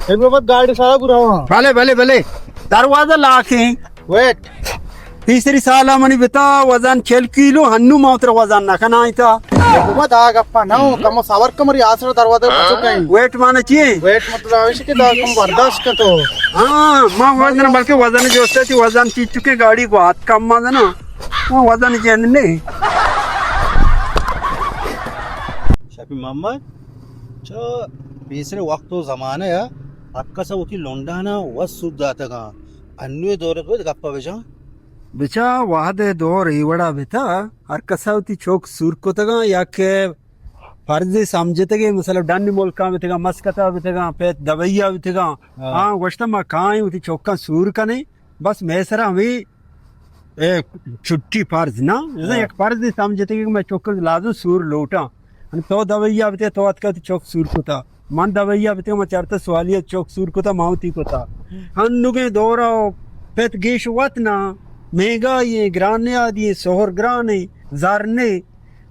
اے بابا، گاڑی سارا برا ہوا۔ بلے، بلے، بلے۔ دروازہ لاکیں۔ ویٹ۔ تیسری سال منی بتا وزن چل کیلو، ہنو ما تر وزن نہ کنائیں تا۔ بابا، دا گپا نہ ہو، کمو صبر کمری آسرا دروازہ پچو کہیں۔ ویٹ مانا چی؟ ویٹ مطلب ایش کہ دا کم برداشت کن تو۔ ہاں، ما وزن بلکہ وزن جو استے تھی وزن چیز چکے گاڑی کو ہاتھ کم ما نا۔ ما وزن چین نہیں۔ شفیع محمد، چہ پیسرے وقت و زمانہ ء ہر کس ء وتی لنڈان ء وت سور داتگاں۔ انوے دور ء تو گپ ء بجاں۔ بچا وہد ء دور اے وڑا بتا، ہر کس ء وتی چوک سور کتگاں یا کہ فرض سمجھتگے، مثلا ڈنی ملکاں بتگاں، مسقط ء بتگاں، پہ دبئی ء بتگاں۔ ہاں۔ آں گوشتہ ما کائیں وتی چوکاں سور کنیں، بس مئے سرا ہمیں اے چھٹی فرض نا، ہاں۔ یک فرض سمجھتے کہ میں چوک لازم سور لوٹاں۔ تو دویا بتے تو اتکا تو چوک سور کتا۔ من دویا بتے من چارتا سوالی چوک سور کتا، ماوتی کتا۔ ہنوگیں دورا پت گیش وت نا، مہنگائی ایں، گران نیادی ایں، سہر گران ایں، زر نے۔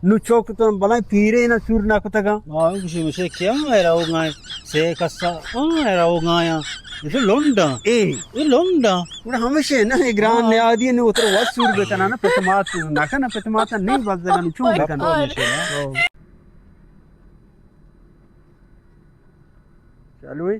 نو چوک تو بلائیں پیرے نہ سور نہ کتگاں۔ ہاں، گوشے، گوشے، کیا ہے روگاں؟ سے کسا، ہاں، ہے روگاں یا۔ یہ تو لونڈا۔ اے۔ یہ لونڈا۔ گڑا ہمیشہ نہ، یہ گران ہاں۔ نیادی نے اتر وقت سور بکنا نا، پت مات نہ کنا، پت مات نہیں بس دگن، چون بکنا۔ ہمیشہ نا۔ ہاں۔ چلو اے۔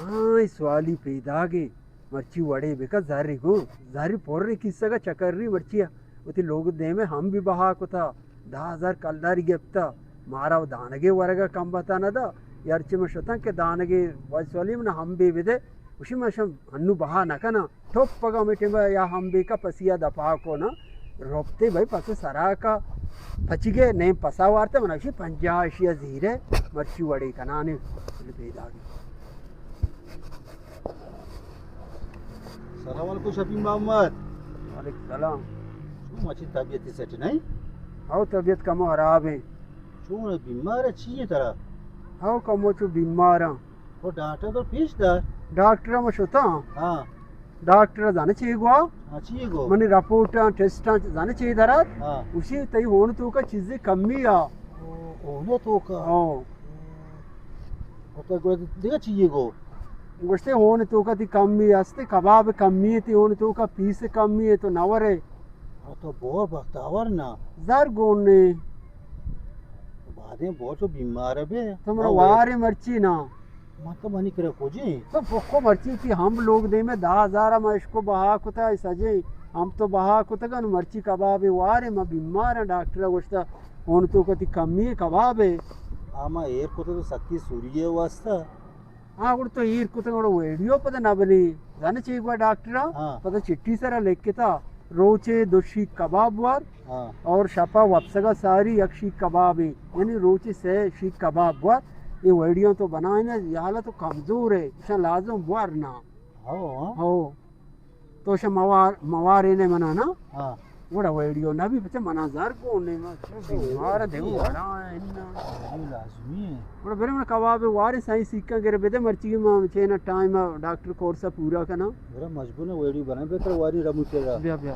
ہاں، اے سوالی پیداگے۔ مرچی وڑے بکا زری گو، زری پر کیسگا چکری مرچی وتی لوگ دیمے ہم بھی بہا کتا، دہ ہزار کلداری گپتا، مارا و دانگے ورگا کم بتا ندا، یار چی من شتن کہ دانگے واج سوالی من ہم بھی بدے، وشی من شم ہنو بہا نکناں، ٹوپ پگا ہمیں ٹیمبا یا ہم بیکا پسیا دپا کو نا، رپتے بھائی پس سرا کا پچگے نیم پسا وارتا، من اشی پنجاہ اشیا زیرے، مرچی وڑے کنانے، پیداگی۔ سلام علیکم شفیع محمد۔ وعلیکم سلام۔ چون مچی طبیعت سیٹ نہیں؟ ہاو طبیعت کمو خراب ہے۔ چون بیمار ہے، چی ہے ترا؟ ہاو کمو چو بیمار ہاں۔ وہ ڈاکٹر تو پیش دار۔ ڈاکٹر ہم شتا۔ ہاں۔ ڈاکٹر زانے چی گوا؟ ہاں، چی گو؟ منی رپورٹاں، ٹیسٹاں زانے چی درات؟ ہاں۔ اسی تئی ہون تو کا چیزیں کمی آ۔ او، ہون تو کا؟ ہاں۔ او تو گو دیگه چی گو؟ گوشتے ہون تو کا تی کمی ہستے، کباب کمی ہے تی ہون تو کا پیس کمی ہے تو نورے۔ ہاں، تو بہت بختاور نا۔ زر گون نے۔ بعدیں بہت تو بیمار ہے بے۔ تو مرا ہاں، وارے مرچی نا۔ من تو منی کرا کجیں؟ تو پکو مرچی تی ہم لوگ دے میں دہ ہزار ما اشکو بہا کتا سجے، ہم تو بہا کتگن مرچی کباب وارے، ما بیمار ہیں، ڈاکٹر گوشتا ہون تو کتی کمی کباب ہے۔ آ ما ایر کتا تو سکی سوری ہے واسطہ۔ ہاں، گڑا تو ایر کتگ، گڑا ویڈیو پدا نہ بنی۔ زانے چی گوا ڈاکٹر؟ ہاں۔ پدا چٹی سرا لکھتا، روچے دو شیک کباب وار ہاں۔ اور شپا وپسگا ساری یک شیک کبابی، یعنی روچے سے شیک کباب وار۔ یہ ویڈیو تو بنائیں، یہ حالت تو کمزور ہے، اشان لازم وار نا۔ ہاں۔ ہو۔ تو شا موار، موارے نے منا نا؟ ہاں۔ گڑا ویڈیو نہ بی، پچہ منا زر گون نے، ما چو بیمار دیو وڑا انا۔ ویڈیو لازمی ہے۔ گڑا برے من کباب وارے سائیں سیکا گرے بدے، مرچی ما چینا ٹائم ڈاکٹر کورس پورا کنا۔ برا مجبور نہ ویڈیو بنا بہتر واری رمو تیرا۔ بیا، بیا۔